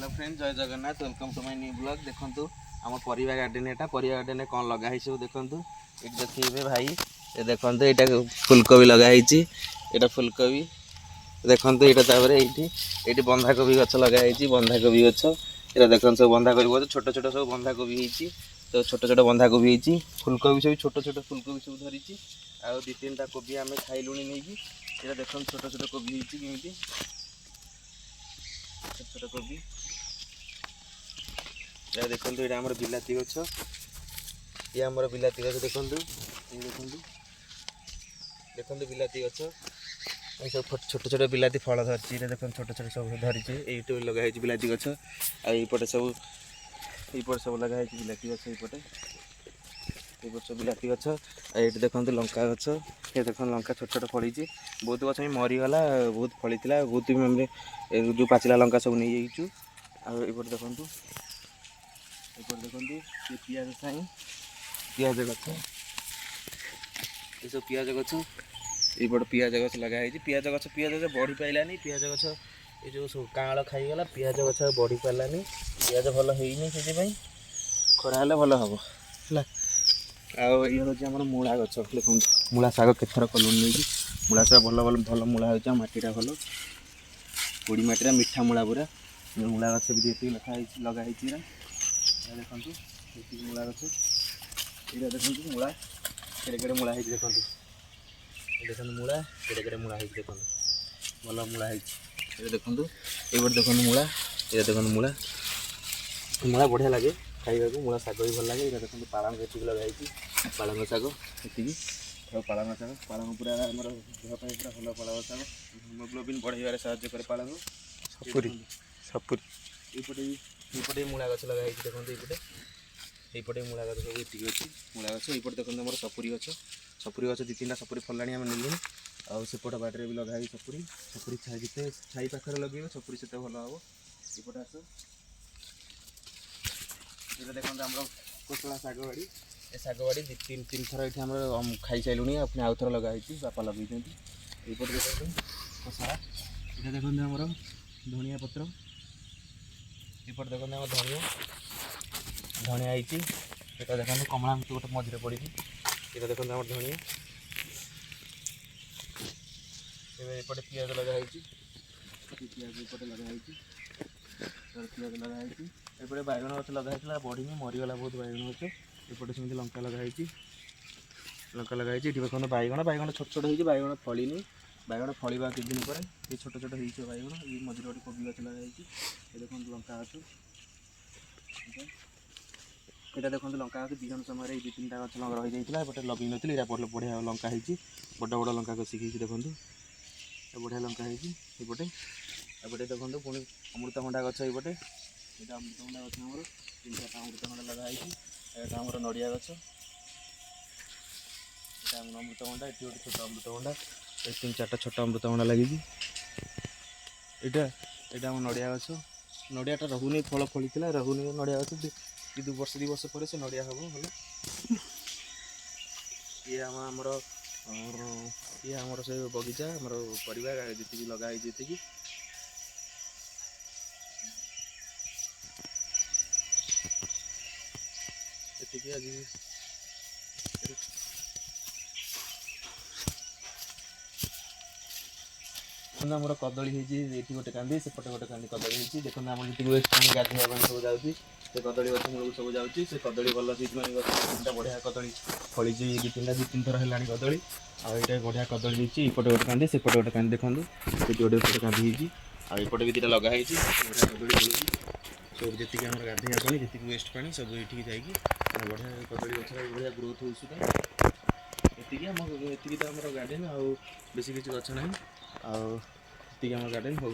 Hello friend, ଜୟ Jagannath. Welcome to my new vlog. ଦେଖନ୍ତୁ, ଆମ ପରିବା ଗାର୍ଡେନ୍ ଏଟା। ପରିବା ଗାର୍ଡେନରେ କ'ଣ ଲଗା ହେଇଛି ସବୁ ଦେଖନ୍ତୁ। ଏଇଠି ଦେଖିବେ ଭାଇ, ଏ ଦେଖନ୍ତୁ, ଏଇଟା ଫୁଲକୋବି ଲଗା ହେଇଛି। ଏଇଟା ଫୁଲକୋବି ଦେଖନ୍ତୁ ଏଇଟା। ତାପରେ ଏଇଠି ବନ୍ଧାକୋବି ଗଛ ଲଗା ହେଇଛି, ବନ୍ଧାକୋବି ଗଛ। ଏଇଟା ଦେଖନ୍ତୁ, ସବୁ ବନ୍ଧାକୋବି ଗଛ, ଛୋଟ ଛୋଟ ସବୁ ବନ୍ଧାକୋବି ହେଇଛି। ତ ଛୋଟ ଛୋଟ ବନ୍ଧାକୋବି ହେଇଛି। ଫୁଲକୋବି ସବୁ ଛୋଟ ଛୋଟ ଫୁଲକୋବି ସବୁ ଧରିଛି। ଆଉ ଦୁଇ ତିନିଟା କୋବି ଆମେ ଖାଇଲୁଣି ନେଇକି। ଏଇଟା ଦେଖନ୍ତୁ, ଛୋଟ ଛୋଟ କୋବି ହେଇଛି କେମିତି, ଛୋଟ ଛୋଟ କୋବି। ଏଇଟା ଦେଖନ୍ତୁ, ଏଇଟା ଆମର ବିଲାତି ଗଛ। ଇଏ ଆମର ବିଲାତି ଗଛ ଦେଖନ୍ତୁ। ଏଇ ଦେଖନ୍ତୁ, ଦେଖନ୍ତୁ ବିଲାତି ଗଛ। ଏଇ ସବୁ ଛୋଟ ଛୋଟ ବିଲାତି ଫଳ ଧରିଛି। ଏଇଟା ଦେଖନ୍ତୁ, ଛୋଟ ଛୋଟ ସବୁ ଧରିଛି। ଏଇଠି ଲଗା ହେଇଛି ବିଲାତି ଗଛ। ଆଉ ଏଇପଟେ ସବୁ ଲଗା ହେଇଛି ବିଲାତି ଗଛ। ଏଇପଟେ ସବୁ ବିଲାତି ଗଛ। ଆଉ ଏଇଠି ଦେଖନ୍ତୁ ଲଙ୍କା ଗଛ। ଏ ଦେଖନ୍ତୁ, ଲଙ୍କା ଛୋଟ ଛୋଟ ଫଳିଛି। ବହୁତ ଗଛ ବି ମରିଗଲା, ବହୁତ ଫଳିଥିଲା। ବହୁତ ବି ଆମେ ଏ ଯେଉଁ ପାଚିଲା ଲଙ୍କା ସବୁ ନେଇଯାଇଛୁ। ଆଉ ଏଇପଟେ ଦେଖନ୍ତୁ, ଏପଟେ ଦେଖନ୍ତୁ, ଇଏ ପିଆଜ ସାଇଁ, ପିଆଜ ଗଛ। ଏସବୁ ପିଆଜ ଗଛ। ଏଇପଟେ ପିଆଜ ଗଛ ଲଗା ହେଇଛି। ପିଆଜ ଗଛ, ପିଆଜ ଗଛ ବଢ଼ି ପାଇଲାନି। ପିଆଜ ଗଛ ଏ ଯେଉଁ ସବୁ କାଁଳ ଖାଇଗଲା, ପିଆଜ ଗଛ ଆଉ ବଢ଼ି ପାରିଲାନି। ପିଆଜ ଭଲ ହେଇନି, ସେଥିପାଇଁ ଖରା ହେଲେ ଭଲ ହେବ ହେଲା। ଆଉ ଇଏ ହେଉଛି ଆମର ମୂଳା ଗଛ। ଦେଖନ୍ତୁ, ମୂଳା ଶାଗ କେତେଥର କଲୁଣି ନେଇକି। ମୂଳା ଶାଗ ଭଲ ଭଲ ଭଲ ମୂଳା ହେଉଛି। ଆଉ ମାଟିଟା ଭଲ, ପୋଡ଼ି ମାଟିଟା, ମିଠା ମୂଳା ପୁରା। ମୂଳା ଗଛ ବି ଏତିକି ଲେଖା ହେଇଛି, ଲଗା ହେଇଛି। ଏଇଟା ଏଇଟା ଦେଖନ୍ତୁ, ଏତିକି ମୂଳା ଗଛ। ଏଇଟା ଦେଖନ୍ତୁ, ମୂଳା କେଡ଼େ କେଡ଼େ ମୂଳା ହେଇଛି ଦେଖନ୍ତୁ। ଏ ଦେଖନ୍ତୁ, ମୂଳା କେଡ଼େ କେଡ଼େ ମୂଳା ହେଇଛି ଦେଖନ୍ତୁ। ଭଲ ମୂଳା ହେଇଛି। ଏଇଟା ଦେଖନ୍ତୁ, ଏଇପଟେ ଦେଖନ୍ତୁ ମୂଳା। ଏଇଟା ଦେଖନ୍ତୁ ମୂଳା। ମୂଳା ବଢ଼ିଆ ଲାଗେ ଖାଇବାକୁ। ମୂଳା ଶାଗ ବି ଭଲ ଲାଗେ। ଏଇଟା ଦେଖନ୍ତୁ, ପାଳଙ୍ଗ ଏତିକି ଲଗା ହେଇଛି। ପାଳଙ୍ଗ ଶାଗ ଏତିକି। ଆଉ ପାଳଙ୍ଗ ଶାଗ, ପାଳଙ୍ଗ ପୁରା ଆମର ଦେହ ପାଇଁ ପୁରା ଭଲ। ପାଳଙ୍ଗ ଶାଗ ହିମୋଗ୍ଲୋବିନ୍ ବଢ଼େଇବାରେ ସାହାଯ୍ୟ କରେ ପାଳଙ୍ଗ। ସପୁରୀ, ସପୁରୀ। ଏଇପଟେ ବି ମୂଳା ଗଛ ଲଗା ହେଇଛି ଦେଖନ୍ତୁ। ଏଇପଟେ ମୂଳା ଗଛ ସବୁ ଏତିକି ଅଛି ମୂଳା ଗଛ। ଏଇପଟେ ଦେଖନ୍ତୁ, ଆମର ସପୁରୀ ଗଛ। ସପୁରୀ ଗଛ ଦୁଇ ତିନିଟା ସପୁରୀ ଫଳିଲାଣି, ଆମେ ନେଲୁଣି। ଆଉ ସେପଟ ବାଡ଼ିରେ ବି ଲଗା ହେଇଛି ସପୁରୀ। ସପୁରୀ ଛାଇ, ଯେତେ ଛାଇ ପାଖରେ ଲଗେଇବେ ସପୁରୀ ସେତେ ଭଲ ହେବ। ଏପଟେ ଆସ। ଏଇଟା ଦେଖନ୍ତୁ, ଆମର କୋଶଳା ଶାଗ ବାଡ଼ି। ଏ ଶାଗ ବାଡ଼ି ଦୁଇ ତିନି ତିନି ଥର ଏଇଠି ଆମର ଖାଇସାରିଲୁଣି। ଆଉ ପୁଣି ଆଉ ଥର ଲଗା ହେଇଛି, ବାପା ଲଗେଇଛନ୍ତି। ଏଇପଟେ ଦେଖନ୍ତୁ କୋଶଳା। ଏଇଟା ଦେଖନ୍ତୁ, ଆମର ଧନିଆ ପତ୍ର। ଏପଟେ ଦେଖନ୍ତୁ, ଆମର ଧନିଆ ଧନିଆ ହେଇଛି। ଏଇଟା ଦେଖନ୍ତୁ, କମଳା ଗୋଟେ ମଝିରେ ପଡ଼ିଛି। ଏଇଟା ଦେଖନ୍ତୁ, ଆମର ଧନିଆ। ଏବେ ଏପଟେ ପିଆଜ ଲଗା ହେଇଛି। ପିଆଜ ଏପଟେ ଲଗା ହେଇଛି। ଏପଟେ ପିଆଜ ଲଗା ହେଇଛି। ଏପଟେ ବାଇଗଣ ଗଛ ଲଗା ହେଇଥିଲା, ବଢ଼ିନି, ମରିଗଲା ବହୁତ ବାଇଗଣ ଗଛ। ଏପଟେ ସେମିତି ଲଙ୍କା ଲଗା ହେଇଛି, ଲଙ୍କା ଲଗା ହେଇଛି। ଏଠି ଦେଖନ୍ତୁ ବାଇଗଣ। ବାଇଗଣ ଛୋଟ ଛୋଟ ହେଇଛି, ବାଇଗଣ ଫଳିନି। ବାଇଗଣ ଫଳିବା କିଛି ଦିନ ପରେ। ଏ ଛୋଟ ଛୋଟ ହେଇଛି ବାଇଗଣ। ଏଇ ମଝିରେ ଗୋଟେ କୋବି ଗଛ ଲଗା ହେଇଛି। ଏ ଦେଖନ୍ତୁ ଲଙ୍କା ଗଛ। ଏଇଟା ଦେଖନ୍ତୁ ଲଙ୍କା ଗଛ। ବିହନ ସମୟରେ ଏଇ ଦୁଇ ତିନିଟା ଗଛ ଲଙ୍କା ରହିଯାଇଥିଲା, ଏପଟେ ଲଗେଇ ନଥିଲି। ଏଇଟା ବଢ଼ିଆ ବଢ଼ିଆ ଲଙ୍କା ହେଇଛି। ବଡ଼ ବଡ଼ ଲଙ୍କା କଷିକି ହେଇଛି ଦେଖନ୍ତୁ। ଏ ବଢ଼ିଆ ଲଙ୍କା ହେଇଛି ଏପଟେ। ଏପଟେ ଦେଖନ୍ତୁ ପୁଣି ଅମୃତଭଣ୍ଡା ଗଛ ଏଇପଟେ। ଏଇଟା ଅମୃତଭଣ୍ଡା ଗଛ ଆମର, ତିନି ଚାରିଟା ଅମୃତଭଣ୍ଡା ଲଗା ହେଇଛି। ଏଇଟା ଆମର ନଡ଼ିଆ ଗଛ। ଏଇଟା ଆମର ଅମୃତଭଣ୍ଡା। ଏଠି ଗୋଟେ ଛୋଟ ଅମୃତଭଣ୍ଡା। ଏ ତିନି ଚାରିଟା ଛୋଟ ଅମୃତଭଣ୍ଡା ଲାଗିଛି। ଏଇଟା ଆମ ନଡ଼ିଆ ଗଛ। ନଡ଼ିଆଟା ରହୁନି, ଫଳ ଫଳିଥିଲା, ରହୁନି ନଡ଼ିଆ ଗଛ। 2 ବର୍ଷ 2 ବର୍ଷ ପରେ ସେ ନଡ଼ିଆ ହେବ ଭଲ। ଇଏ ଆମ ଆମର ଇଏ ଆମର ସେ ବଗିଚା, ଆମର ପରିବା ଯେତିକି ଲଗା ହେଇଛି ଏତିକି। ଏତିକି ଆଜି। ଦେଖନ୍ତୁ, ଆମର କଦଳୀ ହେଇଛି। ଏଇଠି ଗୋଟେ କାନ୍ଦି, ସେପଟେ ଗୋଟେ କାନ୍ଦି କଦଳୀ ହେଇଛି। ଦେଖନ୍ତୁ, ଆମର ଯେତିକି ୱେଷ୍ଟ ପାଣି, ଗାଧୋଇବା ପାଣି ସବୁ ଯାଉଛି, ସେ କଦଳୀ ଗଛ ମୂଳକୁ ସବୁ ଯାଉଛି। ସେ କଦଳୀ ଭଲ, ସେଇଥିପାଇଁ ଗଛ ତିନିଟା ବଢ଼ିଆ କଦଳୀ ଫଳିଛି, ଦୁଇ ତିନିଟା, ଦୁଇ ତିନି ଥର ହେଲାଣି କଦଳୀ। ଆଉ ଏଇଟା ବଢ଼ିଆ କଦଳୀ ହେଇଛି। ଏଇପଟେ ଗୋଟେ କାନ୍ଦି, ସେପଟେ ଗୋଟେ କାନ୍ଦି ଦେଖନ୍ତୁ। ସେଠି ଗୋଟେ ଗୋଟେ କାନ୍ଦି ହେଇଛି। ଆଉ ଏପଟେ ବି ଦୁଇଟା ଲଗା ହେଇଛି। ବଢ଼ିଆ କଦଳୀ ଫଳୁଛି ସବୁ। ଯେତିକି ଆମର ଗାଧୋଇବା ପାଣି, ଯେତିକି ୱେଷ୍ଟ ପାଣି ସବୁ ଏଇଠିକି ଯାଇକି ବଢ଼ିଆ କଦଳୀ ଗଛର ବଢ଼ିଆ ଗ୍ରୋଥ୍ ହେଉଛି ତ। ଏତିକି ତ ଆମର ଗାର୍ଡ଼େନ୍, ଆଉ ବେଶୀ କିଛି ଗଛ ନାହିଁ। ଆଉ ଏତିକି ଆମ ଗାର୍ଡ଼େନ୍। ହଉ।